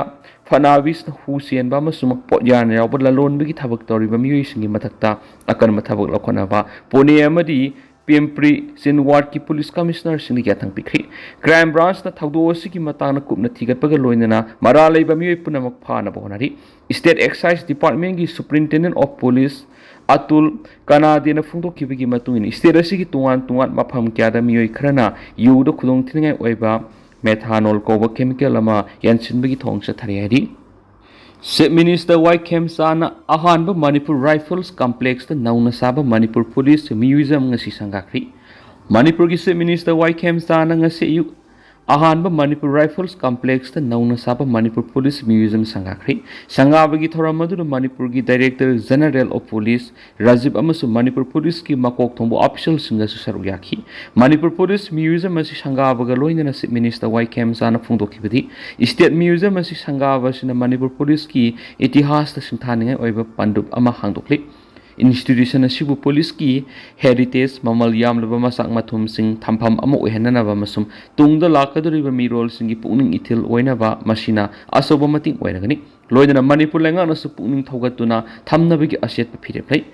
ꯐꯠꯅꯥꯕꯤꯁꯅ ꯍꯨ ꯆꯦꯟꯕ ꯑꯃꯁꯨꯡ ꯄꯣꯠꯌꯥꯟ ꯌꯥꯎꯕ ꯂꯂꯣꯟꯕꯒꯤ ꯊꯕꯛ ꯇꯧꯔꯤꯕ ꯃꯤꯑꯣꯏꯁꯤꯡꯒꯤ ꯃꯊꯛꯇ ꯑꯀꯟꯕ ꯊꯕꯛ ꯂꯧꯈꯠꯅꯕ ꯄꯨꯅꯦ ꯑꯃꯗꯤ ꯄꯤꯝꯄ꯭ꯔꯤ ꯆꯤꯟꯋꯥꯠꯀꯤ ꯄꯨꯂꯤꯁ ꯀꯃꯤꯁꯅꯔꯁꯤꯡꯗ ꯌꯥꯊꯪ ꯄꯤꯈ꯭ꯔꯤ꯫ ꯀ꯭ꯔꯥꯏꯝ ꯕ꯭ꯔꯥꯟꯆꯅ ꯊꯧꯗꯣꯛ ꯑꯁꯤꯒꯤ ꯃꯇꯥꯡꯗ ꯀꯨꯞꯅ ꯊꯤꯒꯠꯄꯒ ꯂꯣꯏꯅꯅ ꯃꯔꯥꯜ ꯂꯩꯕ ꯃꯤꯑꯣꯏ ꯄꯨꯝꯅꯃꯛ ꯐꯥꯅꯕ ꯍꯣꯠꯅꯔꯤ꯫ ꯁ꯭ꯇꯦꯠ ꯑꯦꯛꯁꯥꯏꯖ ꯗꯤꯄꯥꯔꯠꯃꯦꯟꯒꯤ ꯁꯨꯄ꯭ꯔꯤꯟꯇꯦꯟꯗꯦꯟ ꯑꯣꯐ ꯄꯨꯂꯤꯁ ꯑꯇꯨꯜ ꯀꯅꯥꯗꯦꯅ ꯐꯣꯡꯗꯣꯛꯈꯤꯕꯒꯤ ꯃꯇꯨꯡ ꯏꯟꯅ, ꯁ꯭ꯇꯦꯠ ꯑꯁꯤꯒꯤ ꯇꯣꯉꯥꯟ ꯇꯣꯉꯥꯟ ꯃꯐꯝ ꯀꯌꯥꯗ ꯃꯤꯑꯣꯏ ꯈꯔꯅ ꯌꯨꯗ ꯈꯨꯗꯣꯡꯊꯤꯅꯤꯡꯉꯥꯏ ꯑꯣꯏꯕ ꯃꯦꯊꯥꯅꯣꯜ ꯀꯧꯕ ꯀꯦꯃꯤꯀꯦꯜ ꯑꯃ ꯌꯥꯟꯁꯤꯟꯕꯒꯤ ꯊꯧꯑꯣꯡ ꯆꯠꯊꯔꯤ ꯍꯥꯏꯔꯤ꯫ ꯆꯤꯐ ꯃꯤꯅꯤꯁꯇꯔ ꯋꯥꯏ ꯈꯦꯝꯆꯥꯟꯅ ꯑꯍꯥꯟꯕ ꯃꯅꯤꯄꯨꯔ ꯔꯥꯏꯐꯜꯁ ꯀꯝꯄ꯭ꯂꯦꯛꯁꯇ ꯅꯧꯅ ꯁꯥꯕ ꯃꯅꯤꯄꯨꯔ ꯄꯨꯂꯤꯁ ꯃ꯭ꯌꯨꯖꯤꯌꯝ ꯉꯁꯤ ꯁꯪꯒꯥꯈ꯭ꯔꯤ꯫ ꯃꯅꯤꯄꯨꯔꯒꯤ ꯆꯤꯐ ꯃꯤꯅꯤꯁꯇꯔ ꯋꯥꯏ ꯈꯦꯝꯆꯥꯟꯅ ꯉꯁꯤ ꯑꯌꯨꯛ ꯑꯍꯥꯟꯕ ꯃꯅꯤꯄꯨꯔ ꯔꯥꯏꯐꯜꯁ ꯀꯝꯄ꯭ꯂꯦꯛꯁꯇ ꯅꯧꯅ ꯁꯥꯕ ꯃꯅꯤꯄꯨꯔ ꯄꯨꯂꯤꯁ ꯃ꯭ꯌꯨꯖꯤꯌꯝ ꯁꯪꯒꯥꯈ꯭ꯔꯤ꯫ ꯁꯪꯒꯥꯕꯒꯤ ꯊꯧꯔꯝ ꯑꯗꯨꯗ ꯃꯅꯤꯄꯨꯔꯒꯤ director general of police Rajiv ꯑꯃꯁꯨꯡ ꯃꯅꯤꯄꯨꯔ ꯄꯨꯂꯤꯁꯀꯤ ꯃꯀꯣꯛ ꯊꯣꯡꯕ ꯑꯣꯐꯤꯁꯤꯌꯦꯜꯁꯤꯡꯅꯁꯨ ꯁꯔꯨꯛ ꯌꯥꯈꯤ꯫ ꯃꯅꯤꯄꯨꯔ ꯄꯨꯂꯤꯁ ꯃ꯭ꯌꯨꯖꯤꯌꯝ ꯑꯁꯤ ꯁꯪꯒꯥꯕꯒ ꯂꯣꯏꯅꯅ ꯆꯤꯐ ꯃꯤꯅꯤꯁꯇꯔ ꯋꯥꯏ ꯈꯦꯝꯆꯥꯟꯅ ꯐꯣꯡꯗꯣꯛꯈꯤꯕꯗꯤ, ꯁ꯭ꯇꯦꯠ ꯃ꯭ꯌꯨꯖꯤꯌꯝ ꯑꯁꯤ ꯁꯪꯒꯥꯕ ꯑꯁꯤꯅ ꯃꯅꯤꯄꯨꯔ ꯄꯨꯂꯤꯁꯀꯤ ꯏꯇꯤꯍꯥꯁꯇ ꯁꯤꯡꯊꯥꯅꯤꯡꯉꯥꯏ ꯑꯣꯏꯕ ꯄꯟꯗꯨꯞ ꯑꯃ ꯍꯥꯡꯗꯣꯛꯂꯤ꯫ ꯏꯟꯁꯇꯤꯇ꯭ꯌꯨꯁꯟ ꯑꯁꯤꯕꯨ ꯄꯨꯂꯤꯁꯀꯤ ꯍꯦꯔꯤꯇꯦꯖ, ꯃꯃꯜ ꯌꯥꯝꯂꯕ ꯃꯆꯥꯛ ꯃꯊꯨꯝꯁꯤꯡ ꯊꯝꯐꯝ ꯑꯃ ꯑꯣꯏꯍꯟꯅꯅꯕ ꯑꯃꯁꯨꯡ ꯇꯨꯡꯗ ꯂꯥꯛꯀꯗꯧꯔꯤꯕ ꯃꯤꯔꯣꯜꯁꯤꯡꯒꯤ ꯄꯨꯛꯅꯤꯡ ꯏꯊꯤꯜ ꯑꯣꯏꯅꯕ ꯃꯁꯤꯅ ꯑꯆꯧꯕ ꯃꯇꯦꯡ ꯑꯣꯏꯔꯒꯅꯤ꯫ ꯂꯣꯏꯅꯅ ꯃꯅꯤꯄꯨꯔ ꯂꯩꯉꯥꯛꯅꯁꯨ ꯄꯨꯛꯅꯤꯡ ꯊꯧꯒꯠꯇꯨꯅ ꯊꯝꯅꯕꯒꯤ ꯑꯆꯦꯠꯄ ꯐꯤꯔꯦꯞ ꯂꯩ꯫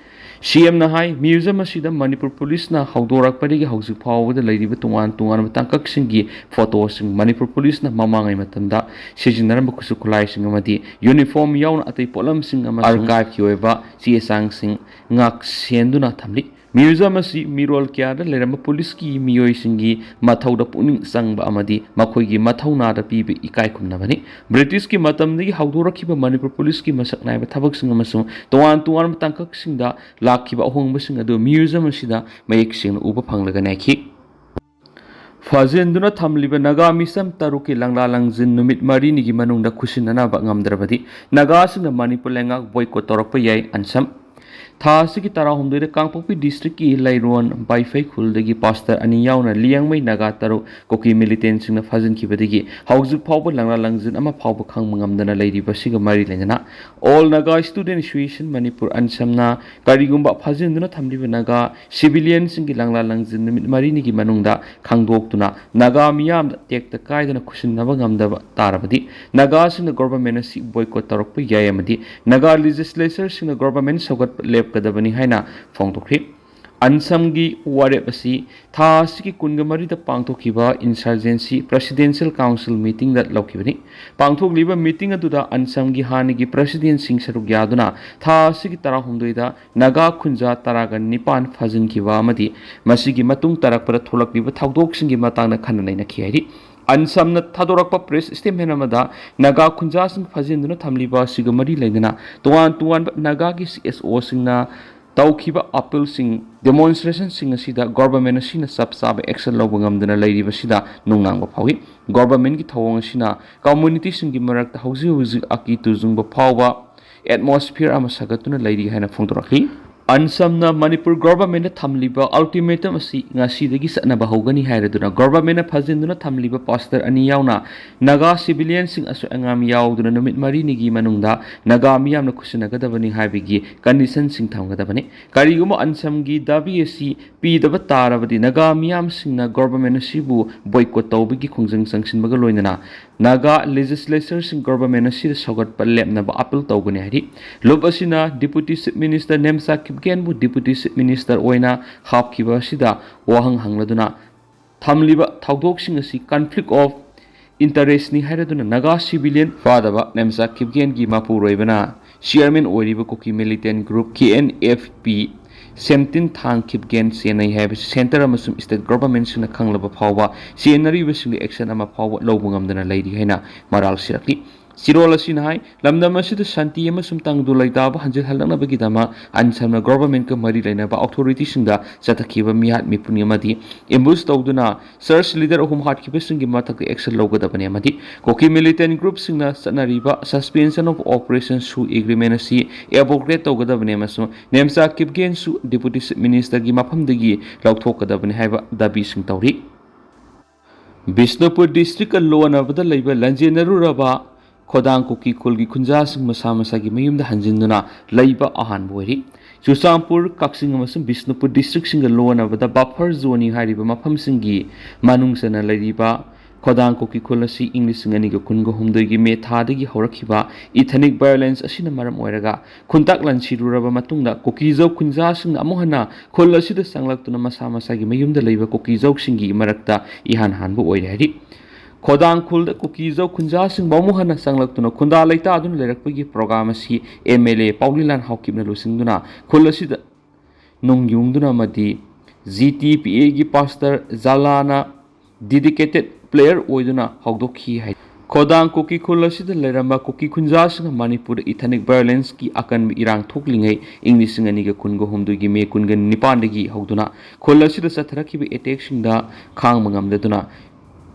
ꯁꯤ ꯑꯦꯝꯅ ꯍꯥꯏ, ꯃ꯭ꯌꯨꯖꯤꯌꯝ ꯑꯁꯤꯗ ꯃꯅꯤꯄꯨꯔ ꯄꯨꯂꯤꯁꯅ ꯍꯧꯗꯣꯔꯛꯄꯗꯒꯤ ꯍꯧꯖꯤꯛ ꯐꯥꯎꯕꯗ ꯂꯩꯔꯤꯕ ꯇꯣꯉꯥꯟ ꯇꯣꯉꯥꯟꯕ ꯇꯥꯡꯀꯛꯁꯤꯡꯒꯤ ꯐꯣꯇꯣꯁꯤꯡ, ꯃꯅꯤꯄꯨꯔ ꯄꯨꯂꯤꯁꯅ ꯃꯃꯥꯡꯉꯩ ꯃꯇꯝꯗ ꯁꯤꯖꯤꯟꯅꯔꯝꯕ ꯈꯨꯠꯁꯨ ꯈꯨꯠꯂꯥꯏꯁꯤꯡ ꯑꯃꯗꯤ ꯌꯨꯅꯤꯐꯣꯔꯝ ꯌꯥꯎꯅ ꯑꯇꯩ ꯄꯣꯠꯂꯝꯁꯤꯡ ꯑꯃꯁꯨꯡ ꯑꯥꯔꯀꯥꯏꯚꯀꯤ ꯑꯣꯏꯕ ꯆꯦ ꯆꯥꯡꯁꯤꯡ ꯉꯥꯛ ꯁꯦꯟꯗꯨꯅ ꯊꯝꯂꯤ꯫ ꯃ꯭ꯌꯨꯖꯤꯌꯝ ꯑꯁꯤ ꯃꯤꯔꯣꯜ ꯀꯌꯥꯗ ꯂꯩꯔꯝꯕ ꯄꯨꯂꯤꯁꯀꯤ ꯃꯤꯑꯣꯏꯁꯤꯡꯒꯤ ꯃꯊꯧꯗ ꯄꯨꯛꯅꯤꯡ ꯆꯪꯕ ꯑꯃꯗꯤ ꯃꯈꯣꯏꯒꯤ ꯃꯊꯧꯅꯥꯗ ꯄꯤꯕ ꯏꯀꯥꯏ ꯈꯨꯝꯅꯕꯅꯤ꯫ ꯕ꯭ꯔꯤꯇꯤꯁꯀꯤ ꯃꯇꯝꯗꯒꯤ ꯍꯧꯗꯣꯔꯛꯈꯤꯕ ꯃꯅꯤꯄꯨꯔ ꯄꯨꯂꯤꯁꯀꯤ ꯃꯁꯛ ꯅꯥꯏꯕ ꯊꯕꯛꯁꯤꯡ ꯑꯃꯁꯨꯡ ꯇꯣꯉꯥꯟ ꯇꯣꯉꯥꯟꯕ ꯇꯥꯡꯀꯛꯁꯤꯡꯗ ꯂꯥꯛꯈꯤꯕ ꯑꯍꯣꯡꯕꯁꯤꯡ ꯑꯗꯨ ꯃ꯭ꯌꯨꯖꯤꯌꯝ ꯑꯁꯤꯗ ꯃꯌꯦꯛ ꯁꯦꯡꯅ ꯎꯕ ꯐꯪꯂꯒ ꯅꯥꯏꯈꯤ꯫ ꯐꯥꯖꯤꯟꯗꯨꯅ ꯊꯝꯂꯤꯕ ꯅꯥꯒꯥ ꯃꯤꯁꯝ ꯇꯔꯨꯛꯀꯤ ꯂꯪꯂꯥ ꯂꯪꯖꯤꯟ ꯅꯨꯃꯤꯠ ꯃꯔꯤꯅꯤꯒꯤ ꯃꯅꯨꯡꯗ ꯈꯨꯠꯁꯤꯟꯅꯅꯕ ꯉꯝꯗ꯭ꯔꯕꯗꯤ ꯅꯥꯒꯥꯁꯤꯡꯅ ꯃꯅꯤꯄꯨꯔ ꯂꯩꯉꯥꯛ boycott ꯇꯧꯔꯛꯄ ꯌꯥꯏ꯫ ꯑꯟꯁꯝ꯫ ꯊꯥ ꯑꯁꯤꯒꯤ ꯇꯔꯥꯍꯨꯝꯗꯣꯏꯗ ꯀꯥꯡꯄꯣꯛꯄꯤ district ꯀꯤ ꯂꯩꯔꯣꯟ ꯕꯥꯏꯐꯩ ꯈꯨꯜꯗꯒꯤ pastor ꯑꯅꯤ ꯌꯥꯎꯅ ꯂꯤꯌꯥꯡꯃꯩ ꯅꯥꯒꯥ ꯇꯔꯨꯛ ꯀꯨꯀꯤ militant ꯁꯤꯡꯅ ꯐꯥꯖꯤꯟꯈꯤꯕꯗꯒꯤ ꯍꯧꯖꯤꯛ ꯐꯥꯎꯕ ꯂꯪꯂꯥ ꯂꯪꯖꯤꯟ ꯑꯃ ꯐꯥꯎꯕ ꯈꯪꯕ ꯉꯝꯗꯅ ꯂꯩꯔꯤꯕ ꯑꯁꯤꯒ ꯃꯔꯤ ꯂꯩꯅꯅ All Naga Student Association Manipur, ꯑꯟꯁꯝꯅ ꯀꯔꯤꯒꯨꯝꯕ ꯐꯥꯖꯤꯟꯗꯨꯅ ꯊꯝꯂꯤꯕ ꯅꯥꯒꯥ civilian ꯁꯤꯡꯒꯤ ꯂꯪꯂꯥ ꯂꯪꯖꯤꯟ ꯅꯨꯃꯤꯠ ꯃꯔꯤꯅꯤꯒꯤ ꯃꯅꯨꯡꯗ ꯈꯪꯗꯣꯛꯇꯨꯅ ꯅꯥꯒꯥ ꯃꯤꯌꯥꯝꯗ ꯇꯦꯛꯇ ꯀꯥꯏꯗꯅ ꯈꯨꯠꯁꯤꯟꯅꯕ ꯉꯝꯗꯕ ꯇꯥꯔꯕꯗꯤ ꯅꯥꯒꯥꯁꯤꯡꯅ government ꯑꯁꯤ boycott ꯇꯧꯔꯛꯄ ꯌꯥꯏ ꯑꯃꯗꯤ ꯅꯥꯒꯥ legislature ꯁꯤꯡꯅ government ꯁꯧꯒꯠꯄ ꯂꯦꯞꯀꯗꯕꯅꯤ ꯍꯥꯏꯅ ꯐꯣꯡꯗꯣꯛꯈꯤ꯫ ꯑꯟꯁꯝꯒꯤ ꯋꯥꯔꯦꯞ ꯑꯁꯤ ꯊꯥ ꯑꯁꯤꯒꯤ ꯀꯨꯟꯒ ꯃꯔꯤꯗ ꯄꯥꯡꯊꯣꯛꯈꯤꯕ Insurgency Presidential Council meeting ꯗ ꯂꯧꯈꯤꯕꯅꯤ꯫ ꯄꯥꯡꯊꯣꯛꯂꯤꯕ meeting ꯑꯗꯨꯗ ꯑꯟꯁꯝꯒꯤ ꯍꯥꯟꯅꯒꯤ president ꯁꯤꯡ ꯁꯔꯨꯛ ꯌꯥꯗꯨꯅ ꯊꯥ ꯑꯁꯤꯒꯤ ꯇꯔꯥꯍꯨꯝꯗꯣꯏꯗ ꯅꯥꯒꯥ ꯈꯨꯟꯖꯥ ꯇꯔꯥꯒ ꯅꯤꯄꯥꯟ ꯐꯥꯖꯤꯟꯈꯤꯕ ꯑꯃꯗꯤ ꯃꯁꯤꯒꯤ ꯃꯇꯨꯡ ꯇꯥꯔꯛꯄꯗ ꯊꯣꯛꯂꯛꯂꯤꯕ ꯊꯧꯗꯣꯛꯁꯤꯡꯒꯤ ꯃꯇꯥꯡꯗ ꯈꯟꯅ ꯅꯩꯅꯈꯤ ꯍꯥꯏꯔꯤ꯫ ꯑꯟꯁꯝꯅ ꯊꯥꯗꯣꯔꯛꯄ press statement ꯑꯃꯗ ꯅꯥꯒꯥ ꯈꯨꯟꯖꯥꯁꯤꯡ ꯐꯥꯖꯤꯟꯗꯨꯅ ꯊꯝꯂꯤꯕ ꯑꯁꯤꯒ ꯃꯔꯤ ꯂꯩꯅꯅ ꯇꯣꯉꯥꯟ ꯇꯣꯉꯥꯟꯕ ꯅꯥꯒꯥꯒꯤ C S O ꯁꯤꯡꯅ ꯇꯧꯈꯤꯕ appeal ꯁꯤꯡ, demonstration ꯁꯤꯡ ꯑꯁꯤꯗ government ꯑꯁꯤꯅ ꯆꯞ ꯆꯥꯕ action ꯂꯧꯕ ꯉꯝꯗꯅ ꯂꯩꯔꯤꯕꯁꯤꯗ ꯅꯨꯡꯅꯥꯡꯕ ꯐꯥꯎꯏ꯫ Government ꯀꯤ ꯊꯧꯑꯣꯡ ꯑꯁꯤꯅ community ꯁꯤꯡꯒꯤ ꯃꯔꯛꯇ ꯍꯧꯖꯤꯛ ꯍꯧꯖꯤꯛ ꯑꯀꯤ ꯇꯨꯖꯨꯡꯕ ꯐꯥꯎꯕ atmosphere ꯑꯃ ꯁꯥꯒꯠꯇꯨꯅ ꯂꯩꯔꯤ ꯍꯥꯏꯅ ꯐꯣꯡꯗꯣꯔꯛꯂꯤ꯫ ꯑꯟꯁꯝꯅ ꯃꯅꯤꯄꯨꯔ government ꯗ ꯊꯝꯂꯤꯕ ultimatum ꯑꯁꯤ ꯉꯁꯤꯗꯒꯤ ꯆꯠꯅꯕ ꯍꯧꯒꯅꯤ ꯍꯥꯏꯔꯗꯨꯅ government ꯅ ꯐꯥꯖꯤꯟꯗꯨꯅ ꯊꯝꯂꯤꯕ pastor ꯑꯅꯤ ꯌꯥꯎꯅ ꯅꯥꯒꯥ civilian ꯁꯤꯡ ꯑꯁꯣꯏ ꯑꯉꯥꯝ ꯌꯥꯎꯗꯨꯅ ꯅꯨꯃꯤꯠ ꯃꯔꯤꯅꯤꯒꯤ ꯃꯅꯨꯡꯗ ꯅꯥꯒꯥ ꯃꯤꯌꯥꯝꯅ ꯈꯨꯠꯁꯤꯟꯅꯒꯗꯕꯅꯤ ꯍꯥꯏꯕꯒꯤ condition ꯁꯤꯡ ꯊꯝꯒꯗꯕꯅꯤ꯫ ꯀꯔꯤꯒꯨꯝꯕ ꯑꯟꯁꯝꯒꯤ ꯗꯥꯕꯤ ꯑꯁꯤ ꯄꯤꯗꯕ ꯇꯥꯔꯕꯗꯤ ꯅꯥꯒꯥ ꯃꯤꯌꯥꯝꯁꯤꯡꯅ government ꯑꯁꯤꯕꯨ boycott ꯇꯧꯕꯒꯤ ꯈꯣꯡꯖꯪ ꯆꯪꯁꯤꯟꯕꯒ ꯂꯣꯏꯅꯅ ꯅꯥꯒꯥ legislature ꯁꯤꯡ government ꯑꯁꯤꯗ ꯁꯧꯒꯠꯄ ꯂꯦꯞꯅꯕ appeal ꯇꯧꯒꯅꯤ ꯍꯥꯏꯔꯤ꯫ ꯂꯨꯞ ꯑꯁꯤꯅ Deputy Chief Minister Nemcha ꯀꯤꯞꯒꯦꯟꯕꯨ Deputy Chief Minister ꯑꯣꯏꯅ ꯍꯥꯞꯈꯤꯕ ꯑꯁꯤꯗ ꯋꯥꯍꯪ ꯍꯪꯂꯗꯨꯅ ꯊꯝꯂꯤꯕ ꯊꯧꯗꯣꯛꯁꯤꯡ ꯑꯁꯤ conflict of interest ꯅꯤ ꯍꯥꯏꯔꯗꯨꯅ ꯅꯥꯒꯥ civilian ꯐꯥꯗꯕ ꯅꯦꯝꯆꯥ ꯀꯤꯞꯒꯦꯟꯒꯤ ꯃꯄꯨꯔꯣꯏꯕꯅ chairman ꯑꯣꯏꯔꯤꯕ ꯀꯨꯀꯤ militant group K N F P ꯁꯦꯝꯇꯤꯟ ꯊꯥꯡ ꯈꯤꯞꯒꯦꯟ ꯆꯦꯟꯅꯩ ꯍꯥꯏꯕꯁꯤ centre ꯑꯃꯁꯨꯡ state government ꯁꯤꯡꯅ ꯈꯪꯂꯕ ꯐꯥꯎꯕ ꯆꯦꯟꯅꯔꯤꯕꯁꯤꯡꯗ action ꯑꯃ ꯐꯥꯎꯕ ꯂꯧꯕ ꯉꯝꯗꯅ ꯂꯩꯔꯤ ꯍꯥꯏꯅ ꯃꯔꯥꯜ ꯁꯤꯔꯛꯂꯤ꯫ ꯆꯤꯔꯣꯜ ꯑꯁꯤꯅ ꯍꯥꯏ, ꯂꯝꯗꯝ ꯑꯁꯤꯗ ꯁꯥꯟꯇꯤ ꯑꯃꯁꯨꯡ ꯇꯪꯗꯨ ꯂꯩꯇꯥꯕ ꯍꯟꯖꯤꯜꯍꯜꯂꯛꯅꯕꯒꯤꯗꯃꯛ ꯑꯟꯁꯝꯅ ꯒꯣꯚꯔꯟꯃꯦꯟꯠꯀ ꯃꯔꯤ ꯂꯩꯅꯕ ꯑꯣꯊꯣꯔꯤꯇꯤꯁꯤꯡꯗ ꯆꯠꯊꯈꯤꯕ ꯃꯤꯍꯥꯠ ꯃꯤꯄꯨꯟ ꯑꯃꯗꯤ ꯑꯦꯝꯕꯨꯁ ꯇꯧꯗꯨꯅ ꯆꯔꯆ ꯂꯤꯗꯔ ꯑꯍꯨꯝ ꯍꯥꯠꯈꯤꯕꯁꯤꯡꯒꯤ ꯃꯊꯛꯇ ꯑꯦꯛꯁꯟ ꯂꯧꯒꯗꯕꯅꯤ ꯑꯃꯗꯤ ꯀꯨꯀꯤ ꯃꯤꯂꯤꯇꯦꯟꯠ ꯒ꯭ꯔꯨꯞꯁꯤꯡꯅ ꯆꯠꯅꯔꯤꯕ ꯁꯁꯄꯦꯟꯁꯟ ꯑꯣꯐ ꯑꯣꯄꯔꯦꯁꯟ ꯁꯨ ꯑꯦꯒ꯭ꯔꯤꯃꯦꯟꯠ ꯑꯁꯤ ꯑꯦꯕꯣꯒ꯭ꯔꯦꯠ ꯇꯧꯒꯗꯕꯅꯤ ꯑꯃꯁꯨꯡ ꯅꯦꯝꯆꯥ ꯀꯤꯞꯒꯦꯟꯁꯨ ꯗꯤꯄꯨꯇꯤ ꯆꯤꯐ ꯃꯤꯅꯤꯁꯇꯔꯒꯤ ꯃꯐꯝꯗꯒꯤ ꯂꯧꯊꯣꯛꯀꯗꯕꯅꯤ ꯍꯥꯏꯕ ꯗꯥꯕꯤꯁꯤꯡ ꯇꯧꯔꯤ꯫ ꯕꯤꯁꯅꯨꯄꯨꯔ ꯗꯤꯁꯇ꯭ꯔꯤꯛꯀ ꯂꯣꯟꯅꯕꯗ ꯂꯩꯕ ꯂꯟꯖꯦꯟꯅꯔꯨꯔꯕ ꯈꯣꯗꯥꯡ ꯀꯨꯀꯤ ꯈꯨꯜꯒꯤ ꯈꯨꯟꯖꯥꯁꯤꯡ ꯃꯁꯥ ꯃꯁꯥꯒꯤ ꯃꯌꯨꯝꯗ ꯍꯟꯖꯤꯟꯗꯨꯅ ꯂꯩꯕ ꯑꯍꯥꯟꯕ ꯑꯣꯏꯔꯤ꯫ ꯆꯨꯔꯆꯥꯟꯄꯨꯔ, ꯀꯛꯆꯤꯡ ꯑꯃꯁꯨꯡ ꯕꯤꯁꯅꯨꯄꯨꯔ ꯗꯤꯁꯇ꯭ꯔꯤꯛꯁꯤꯡꯒ ꯂꯣꯟꯅꯕꯗ ꯕꯐꯔ ꯖꯣꯟꯅꯤ ꯍꯥꯏꯔꯤꯕ ꯃꯐꯝꯁꯤꯡꯒꯤ ꯃꯅꯨꯡ ꯆꯟꯅ ꯂꯩꯔꯤꯕ ꯈꯣꯗꯥꯡ ꯀꯨꯀꯤ ꯈꯨꯜ ꯑꯁꯤ ꯏꯪ ꯂꯤꯁꯤꯡ ꯑꯅꯤꯒ ꯀꯨꯟꯒ ꯍꯨꯝꯗꯣꯏꯒꯤ ꯃꯦ ꯊꯥꯗꯒꯤ ꯍꯧꯔꯛꯈꯤꯕ ꯏꯊꯅꯤꯛ ꯚꯥꯏꯑꯣꯂꯦꯟꯁ ꯑꯁꯤꯅ ꯃꯔꯝ ꯑꯣꯏꯔꯒ ꯈꯨꯟꯇꯥꯛ ꯂꯥꯟꯁꯤꯔꯨꯔꯕ ꯃꯇꯨꯡꯗ ꯀꯨꯀꯤꯖꯧ ꯈꯨꯟꯖꯥꯁꯤꯡꯅ ꯑꯃꯨꯛ ꯍꯟꯅ ꯈꯨꯜ ꯑꯁꯤꯗ ꯆꯪꯂꯛꯇꯨꯅ ꯃꯁꯥ ꯃꯁꯥꯒꯤ ꯃꯌꯨꯝꯗ ꯂꯩꯕ ꯀꯨꯀꯤꯖꯧꯁꯤꯡꯒꯤ ꯃꯔꯛꯇ ꯏꯍꯥꯟ ꯍꯥꯟꯕ ꯑꯣꯏꯔꯦ ꯍꯥꯏꯔꯤ꯫ ꯈꯣꯗꯥꯡ ꯈꯨꯜꯗ ꯀꯨꯀꯤꯖꯧ ꯈꯨꯟꯖꯥꯁꯤꯡꯕꯨ ꯑꯃꯨꯛ ꯍꯟꯅ ꯆꯪꯂꯛꯇꯨꯅ ꯈꯨꯟꯗꯥ ꯂꯩꯇꯥꯗꯨꯅ ꯂꯩꯔꯛꯄꯒꯤ ꯄ꯭ꯔꯣꯒ꯭ꯔꯥꯝ ꯑꯁꯤ ꯑꯦꯝ ꯑꯦꯜ ꯑꯦ ꯄꯥꯎꯂꯤꯂꯥꯟ ꯍꯥꯎꯀꯤꯞꯅ ꯂꯨꯆꯤꯡꯗꯨꯅ ꯈꯨꯜ ꯑꯁꯤꯗ ꯅꯨꯡ ꯌꯨꯡꯗꯨꯅ ꯑꯃꯗꯤ ꯖꯤ ꯇꯤ ꯄꯤ ꯑꯦꯒꯤ ꯄꯥꯁꯇꯔ ꯖꯥꯂꯥꯅ ꯗꯤꯗꯤꯀꯦꯇꯦꯠ ꯄ꯭ꯂꯦꯌꯔ ꯑꯣꯏꯗꯨꯅ ꯍꯧꯗꯣꯛꯈꯤ ꯍꯥꯏ꯫ ꯈꯣꯗꯥꯡ ꯀꯨꯀꯤ ꯈꯨꯜ ꯑꯁꯤꯗ ꯂꯩꯔꯝꯕ ꯀꯨꯀꯤ ꯈꯨꯟꯖꯥꯁꯤꯡꯅ ꯃꯅꯤꯄꯨꯔꯗ ꯏꯊꯅꯤꯛ ꯚꯥꯏꯑꯣꯂꯦꯟꯁꯀꯤ ꯑꯀꯟꯕ ꯏꯔꯥꯡ ꯊꯣꯛꯂꯤꯉꯩ ꯏꯪ ꯂꯤꯁꯤꯡ ꯑꯅꯤꯒ ꯀꯨꯟꯒ ꯍꯨꯝꯗꯣꯏꯒꯤ ꯃꯦ ꯀꯨꯟꯒ ꯅꯤꯄꯥꯟꯗꯒꯤ ꯍꯧꯗꯨꯅ ꯈꯨꯜ ꯑꯁꯤꯗ ꯆꯠꯊꯔꯛꯈꯤꯕ ꯑꯦꯇꯦꯛꯁꯤꯡꯗ ꯈꯥꯡꯕ ꯉꯝꯗꯗꯨꯅ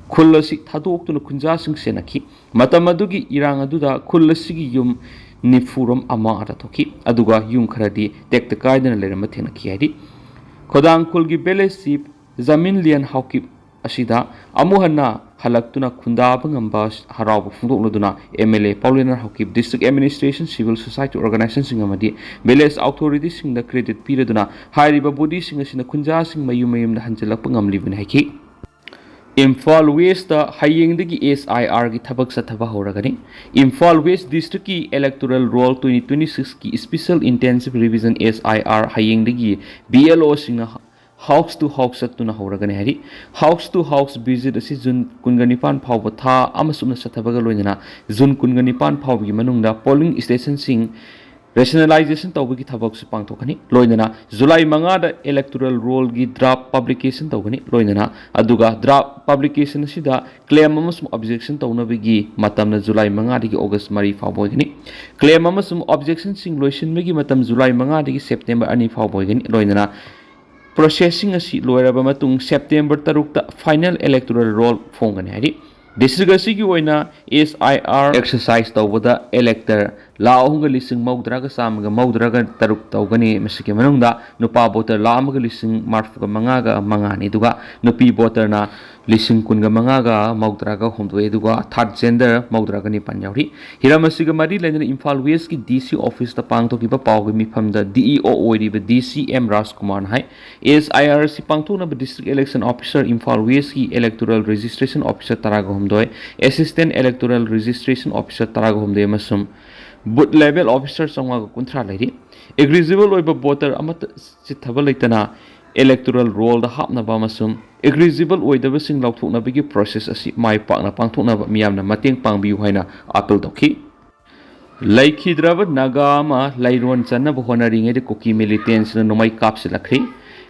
ꯈꯨꯜ ꯑꯁꯤ ꯊꯥꯗꯣꯛꯇꯨꯅ ꯈꯨꯟꯖꯥꯁꯤꯡ ꯁꯦꯟꯅꯈꯤ꯫ ꯃꯇꯝ ꯑꯗꯨꯒꯤ ꯏꯔꯥꯡ ꯑꯗꯨꯗ ꯈꯨꯜ ꯑꯁꯤꯒꯤ ꯌꯨꯝ ꯅꯤꯐꯨꯔꯣꯝ ꯑꯃ ꯑꯥꯗ ꯊꯣꯛꯈꯤ, ꯑꯗꯨꯒ ꯌꯨꯝ ꯈꯔꯗꯤ ꯇꯦꯛꯇ ꯀꯥꯏꯗꯅ ꯂꯩꯔꯝꯕ ꯊꯦꯡꯅꯈꯤ ꯍꯥꯏꯔꯤ꯫ ꯈꯣꯗꯥꯡ ꯈꯨꯜꯒꯤ ꯚꯤꯂꯦꯖ ꯆꯤꯐ ꯖꯃꯤꯟ ꯂꯤꯌꯟ ꯍꯥꯎꯀꯤꯞ ꯑꯁꯤꯗ ꯑꯃꯨꯛ ꯍꯟꯅ ꯍꯜꯂꯛꯇꯨꯅ ꯈꯨꯟꯗꯥꯕ ꯉꯝꯕ ꯍꯔꯥꯎꯕ ꯐꯣꯡꯗꯣꯛꯂꯗꯨꯅ M L A Paolienlal Haokip, district administration, civil society ꯑꯣꯔꯒꯅꯥꯏꯖꯦꯁꯟꯁꯤꯡ ꯑꯃꯗꯤ ꯚꯤꯂꯦꯖ ꯑꯣꯊꯣꯔꯤꯇꯤꯁꯤꯡꯗ ꯀ꯭ꯔꯦꯗꯤꯠ ꯄꯤꯔꯗꯨꯅ ꯍꯥꯏꯔꯤꯕ ꯕꯣꯗꯤꯁꯤꯡ ꯑꯁꯤꯅ ꯈꯨꯟꯖꯥꯁꯤꯡ ꯃꯌꯨꯝ ꯃꯌꯨꯝꯗ ꯍꯟꯖꯤꯜꯂꯛꯄ ꯉꯝꯂꯤꯕꯅꯤ ꯍꯥꯏꯈꯤ꯫ ꯏꯝꯐꯥꯜ ꯋꯦꯁꯇ ꯍꯌꯦꯡꯗꯒꯤ ꯑꯦꯁ ꯑꯥꯏ ꯑꯥꯔꯒꯤ ꯊꯕꯛ ꯆꯠꯊꯕ ꯍꯧꯔꯒꯅꯤ꯫ ꯏꯝꯐꯥꯜ ꯋꯦꯁ ꯗꯤꯁꯇ꯭ꯔꯤꯛꯀꯤ ꯏꯂꯦꯛꯇꯣꯔꯦꯜ ꯔꯣꯜ ꯇ꯭ꯋꯦꯟꯇꯤ ꯇ꯭ꯋꯦꯟꯇꯤ ꯁꯤꯛꯁꯀꯤ special intensive revision, S I R, ꯍꯌꯦꯡꯗꯒꯤ ꯕꯤ ꯑꯦꯜ ꯑꯣꯁꯤꯡꯅ ꯍꯥꯎꯁ ꯇꯨ ꯍꯥꯎꯁ ꯆꯠꯇꯨꯅ ꯍꯧꯔꯒꯅꯤ ꯍꯥꯏꯔꯤ꯫ ꯍꯥꯎꯁ ꯇꯨ ꯍꯥꯎꯁ ꯚꯤꯖꯤꯠ ꯑꯁꯤ ꯖꯨꯟ ꯀꯨꯟꯒ ꯅꯤꯄꯥꯟ ꯐꯥꯎꯕ ꯊꯥ ꯑꯃ ꯆꯨꯞꯅ ꯆꯠꯊꯕꯒ ꯂꯣꯏꯅꯅ ꯖꯨꯟ ꯀꯨꯟꯒ ꯅꯤꯄꯥꯟ ꯐꯥꯎꯕꯒꯤ ꯃꯅꯨꯡꯗ ꯄꯣꯂꯤꯡ ꯁ꯭ꯇꯦꯁꯟꯁꯤꯡ ꯔꯦꯁꯅꯦꯂꯥꯏꯖꯦꯁꯟ ꯇꯧꯕꯒꯤ ꯊꯕꯛꯁꯨ ꯄꯥꯡꯊꯣꯛꯀꯅꯤ꯫ ꯂꯣꯏꯅꯅ ꯖꯨꯂꯥꯏ ꯃꯉꯥꯗ electoral rollꯒꯤ draft publication ꯇꯧꯒꯅꯤ꯫ ꯂꯣꯏꯅꯅ ꯑꯗꯨꯒ draft publication ꯑꯁꯤꯗ claim ꯑꯃꯁꯨꯡ objection ꯇꯧꯅꯕꯒꯤ ꯃꯇꯝꯅ ꯖꯨꯂꯥꯏ ꯃꯉꯥꯗꯒꯤ ꯑꯣꯒꯁ ꯃꯔꯤ ꯐꯥꯎꯕ ꯑꯣꯏꯒꯅꯤ꯫ Claim ꯑꯃꯁꯨꯡ objectionꯁꯤꯡ ꯂꯣꯏꯁꯤꯟꯕꯒꯤ ꯃꯇꯝ ꯖꯨꯂꯥꯏ ꯃꯉꯥꯗꯒꯤ ꯁꯦꯞꯇꯦꯝꯕꯔ ꯑꯅꯤ ꯐꯥꯎꯕ ꯑꯣꯏꯒꯅꯤ꯫ ꯂꯣꯏꯅꯅ processꯁꯤꯡ ꯑꯁꯤ ꯂꯣꯏꯔꯕ ꯃꯇꯨꯡ ꯁꯦꯞꯇꯦꯝꯕꯔ ꯇꯔꯨꯛꯇ final electoral roll ꯐꯣꯡꯒꯅꯤ ꯍꯥꯏꯔꯤ꯫ District ꯑꯁꯤꯒꯤ ꯑꯣꯏꯅ S I R exercise ꯇꯧꯕꯗ elector ꯂꯥꯈ ꯑꯍꯨꯝꯒ ꯂꯤꯁꯤꯡ ꯃꯧꯗ꯭ꯔꯥꯒ ꯆꯥꯝꯃꯒ ꯃꯧꯗ꯭ꯔꯥꯒ ꯇꯔꯨꯛ ꯇꯧꯒꯅꯤ꯫ ꯃꯁꯤꯒꯤ ꯃꯅꯨꯡꯗ ꯅꯨꯄꯥ voter ꯂꯥꯈ ꯑꯃꯒ ꯂꯤꯁꯤꯡ ꯃꯔꯤꯐꯨꯒ ꯃꯉꯥꯒ ꯃꯉꯥꯅꯤ, ꯑꯗꯨꯒ ꯅꯨꯄꯤ voterꯅ ꯂꯤꯁꯤꯡ ꯀꯨꯟꯒ ꯃꯉꯥꯒ ꯃꯧꯗ꯭ꯔꯥꯒ ꯍꯨꯝꯗꯣꯏ, ꯑꯗꯨꯒ third gender ꯃꯧꯗ꯭ꯔꯥꯒ ꯅꯤꯄꯥꯟ ꯌꯥꯎꯔꯤ꯫ ꯍꯤꯔꯝ ꯑꯁꯤꯒ ꯃꯔꯤ ꯂꯩꯅꯅ ꯏꯝꯐꯥꯜ Westꯀꯤ D C officeꯇ ꯄꯥꯡꯊꯣꯛꯈꯤꯕ ꯄꯥꯎꯒꯤ ꯃꯤꯐꯝꯗ D E O ꯑꯣꯏꯔꯤꯕ D C M ꯔꯥꯖꯀꯨꯃꯥꯔꯅ high, S I R ꯑꯁꯤ ꯄꯥꯡꯊꯣꯛꯅꯕ district election officer, Imphal Westꯀꯤ electoral registration officer ꯇꯔꯥꯒ ꯍꯨꯝꯗꯣꯏ, assistant electoral registration officer ꯇꯔꯥꯒ ꯍꯨꯝꯗꯣꯏ ꯑꯃꯁꯨꯡ booth level officer ꯆꯥꯝꯃꯉꯥꯒ ꯀꯨꯟꯊ꯭ꯔꯥ ꯂꯩꯔꯤ꯫ Eligible ꯑꯣꯏꯕ voter ꯑꯃꯠꯇ ꯆꯤꯠꯊꯕ ꯂꯩꯇꯅ electoral rollꯗ ꯍꯥꯞꯅꯕ ꯑꯃꯁꯨꯡ eligible ꯑꯣꯏꯗꯕꯁꯤꯡ ꯂꯧꯊꯣꯛꯅꯕꯒꯤ process ꯑꯁꯤ ꯃꯥꯏ ꯄꯥꯛꯅ ꯄꯥꯡꯊꯣꯛꯅꯕ ꯃꯤꯌꯥꯝꯅ ꯃꯇꯦꯡ ꯄꯥꯡꯕꯤꯌꯨ ꯍꯥꯏꯅ appeal ꯇꯧꯈꯤ꯫ ꯂꯩꯈꯤꯗ꯭ꯔꯕ ꯅꯥꯒꯥ ꯑꯃ ꯂꯩꯔꯣꯟ ꯆꯟꯅꯕ ꯍꯣꯠꯅꯔꯤꯉꯩꯗ ꯀꯨꯀꯤ militantꯁꯤꯡꯅ ꯅꯣꯡꯃꯩ ꯀꯥꯞꯁꯤꯜꯂꯛꯈ꯭ꯔꯤ꯫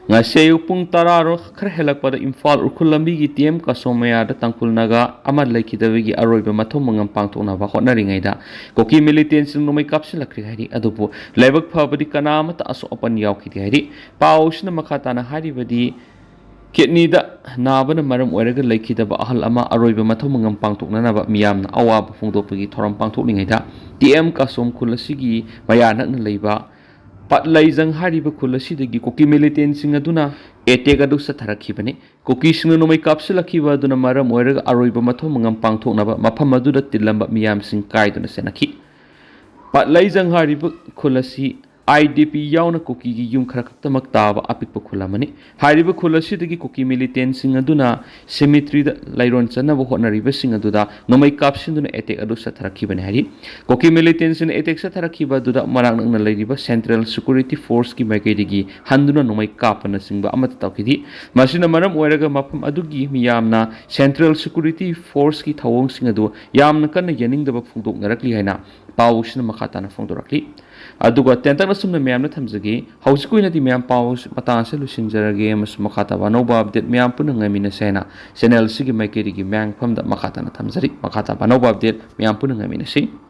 ꯉꯁꯤ ꯑꯌꯨꯛ ꯄꯨꯡ ꯇꯔꯥ ꯈꯔ ꯍꯦꯜꯂꯛꯄꯗ ꯏꯝꯐꯥꯜ ꯎꯈ꯭ꯔꯨꯜ ꯂꯝꯕꯤꯒꯤ T M ꯀꯥꯁꯣꯝ ꯃꯌꯥꯗ ꯇꯥꯡꯈꯨꯜ ꯅꯥꯒꯥ ꯑꯃ ꯂꯩꯈꯤꯗꯕꯒꯤ ꯑꯔꯣꯏꯕ ꯃꯊꯧ ꯃꯉꯝ ꯄꯥꯡꯊꯣꯛꯅꯕ ꯍꯣꯠꯅꯔꯤꯉꯩꯗ ꯀꯨꯀꯤ militantꯁꯤꯡꯅ ꯅꯣꯡꯃꯩ ꯀꯥꯞꯁꯤꯜꯂꯛꯈ꯭ꯔꯦ ꯍꯥꯏꯔꯤ꯫ ꯑꯗꯨꯕꯨ ꯂꯥꯏꯕꯛ ꯐꯕꯗꯤ ꯀꯅꯥ ꯑꯃꯠꯇ ꯑꯁꯣꯛ ꯑꯄꯟ ꯌꯥꯎꯈꯤꯗꯦ ꯍꯥꯏꯔꯤ꯫ ꯄꯥꯎꯁꯤꯅ ꯃꯈꯥ ꯇꯥꯅ ꯍꯥꯏꯔꯤꯕꯗꯤ, kidneyꯗ ꯅꯥꯕꯅ ꯃꯔꯝ ꯑꯣꯏꯔꯒ ꯂꯩꯈꯤꯗꯕ ꯑꯍꯜ ꯑꯃ ꯑꯔꯣꯏꯕ ꯃꯊꯧ ꯃꯉꯝ ꯄꯥꯡꯊꯣꯛꯅꯅꯕ ꯃꯤꯌꯥꯝꯅ ꯑꯋꯥꯕ ꯐꯣꯡꯗꯣꯛꯄꯒꯤ ꯊꯧꯔꯝ ꯄꯥꯡꯊꯣꯛꯂꯤꯉꯩꯗ, T M ꯀꯥꯁꯣꯝ ꯈꯨꯜ ꯑꯁꯤꯒꯤ ꯃꯌꯥ ꯅꯛꯅ ꯂꯩꯕ ꯄꯠꯂꯩꯖꯪ ꯍꯥꯏꯔꯤꯕ ꯈꯨꯜ ꯑꯁꯤꯗꯒꯤ ꯀꯨꯀꯤ militantꯁꯤꯡ ꯑꯗꯨꯅ attack ꯑꯗꯨ ꯆꯠꯊꯔꯛꯈꯤꯕꯅꯤ꯫ ꯀꯨꯀꯤꯁꯤꯡꯅ ꯅꯣꯡꯃꯩ ꯀꯥꯞꯁꯤꯜꯂꯛꯈꯤꯕ ꯑꯗꯨꯅ ꯃꯔꯝ ꯑꯣꯏꯔꯒ ꯑꯔꯣꯏꯕ ꯃꯊꯧ ꯃꯉꯝ ꯄꯥꯡꯊꯣꯛꯅꯕ ꯃꯐꯝ ꯑꯗꯨꯗ ꯇꯤꯜꯂꯝꯕ ꯃꯤꯌꯥꯝꯁꯤꯡ ꯀꯥꯏꯗꯨꯅ ꯆꯦꯟꯅꯈꯤ꯫ ꯄꯠꯂꯩꯖꯪ ꯍꯥꯏꯔꯤꯕ ꯈꯨꯜ ꯑꯁꯤ I D P ꯌꯥꯎꯅ ꯀꯨꯀꯤꯒꯤ ꯌꯨꯝ ꯈꯔ ꯈꯛꯇꯃꯛ ꯇꯥꯕ ꯑꯄꯤꯛꯄ ꯈꯨꯜ ꯑꯃꯅꯤ꯫ ꯍꯥꯏꯔꯤꯕ ꯈꯨꯜ ꯑꯁꯤꯗꯒꯤ ꯀꯨꯀꯤ militantꯁꯤꯡ ꯑꯗꯨꯅ cemeteryꯗ ꯂꯩꯔꯣꯟ ꯆꯟꯅꯕ ꯍꯣꯠꯅꯔꯤꯕꯁꯤꯡ ꯑꯗꯨꯗ ꯅꯣꯡꯃꯩ ꯀꯥꯞꯁꯤꯟꯗꯨꯅ attack ꯑꯗꯨ ꯆꯠꯊꯔꯛꯈꯤꯕꯅꯤ ꯍꯥꯏꯔꯤ꯫ ꯀꯨꯀꯤ militantꯁꯤꯡꯅ attack ꯆꯠꯊꯔꯛꯈꯤꯕ ꯑꯗꯨꯗ ꯃꯅꯥꯛ ꯅꯛꯅ ꯂꯩꯔꯤꯕ Central Security Forceꯀꯤ ꯃꯥꯏꯀꯩꯗꯒꯤ ꯍꯟꯗꯨꯅ ꯅꯣꯡꯃꯩ ꯀꯥꯞꯄꯅꯆꯤꯡꯕ ꯑꯃꯠꯇ ꯇꯧꯈꯤꯗꯦ꯫ ꯃꯁꯤꯅ ꯃꯔꯝ ꯑꯣꯏꯔꯒ ꯃꯐꯝ ꯑꯗꯨꯒꯤ ꯃꯤꯌꯥꯝꯅ Central Security Forceꯀꯤ ꯊꯧꯑꯣꯡꯁꯤꯡ ꯑꯗꯨ ꯌꯥꯝꯅ ꯀꯟꯅ ꯌꯥꯅꯤꯡꯗꯕ ꯐꯣꯡꯗꯣꯛꯅꯔꯛꯂꯤ ꯍꯥꯏꯅ ꯄꯥꯎꯁꯤꯅ ꯃꯈꯥ ꯇꯥꯅ ꯐꯣꯡꯗꯣꯔꯛꯂꯤ꯫ ꯑꯗꯨꯒ ꯇꯦꯟꯇꯛꯅ ꯁꯨꯝꯅ ꯃꯌꯥꯝꯅ ꯊꯝꯖꯒꯦ, ꯍꯧꯖꯤꯛꯀꯤ ꯑꯣꯏꯅꯗꯤ ꯃꯌꯥꯝ ꯄꯥꯎ ꯃꯇꯥꯡ ꯑꯁꯤ ꯂꯣꯏꯁꯤꯟꯖꯔꯒꯦ ꯑꯃꯁꯨꯡ ꯃꯈꯥ ꯇꯥꯕ ꯑꯅꯧꯕ update ꯃꯌꯥꯝ ꯄꯨꯟꯅ ꯉꯥꯏꯃꯤꯟꯅꯁꯦ ꯍꯥꯏꯅ channel ꯑꯁꯤꯒꯤ ꯃꯥꯏꯀꯩꯗꯒꯤ ꯃꯌꯥꯝ ꯃꯐꯝꯗ ꯃꯈꯥ ꯇꯥꯅ ꯊꯝꯖꯔꯤ꯫ ꯃꯈꯥ ꯇꯥꯕ ꯑꯅꯧꯕ update ꯃꯌꯥꯝ ꯄꯨꯟꯅ ꯉꯥꯏꯃꯤꯟꯅꯁꯤ꯫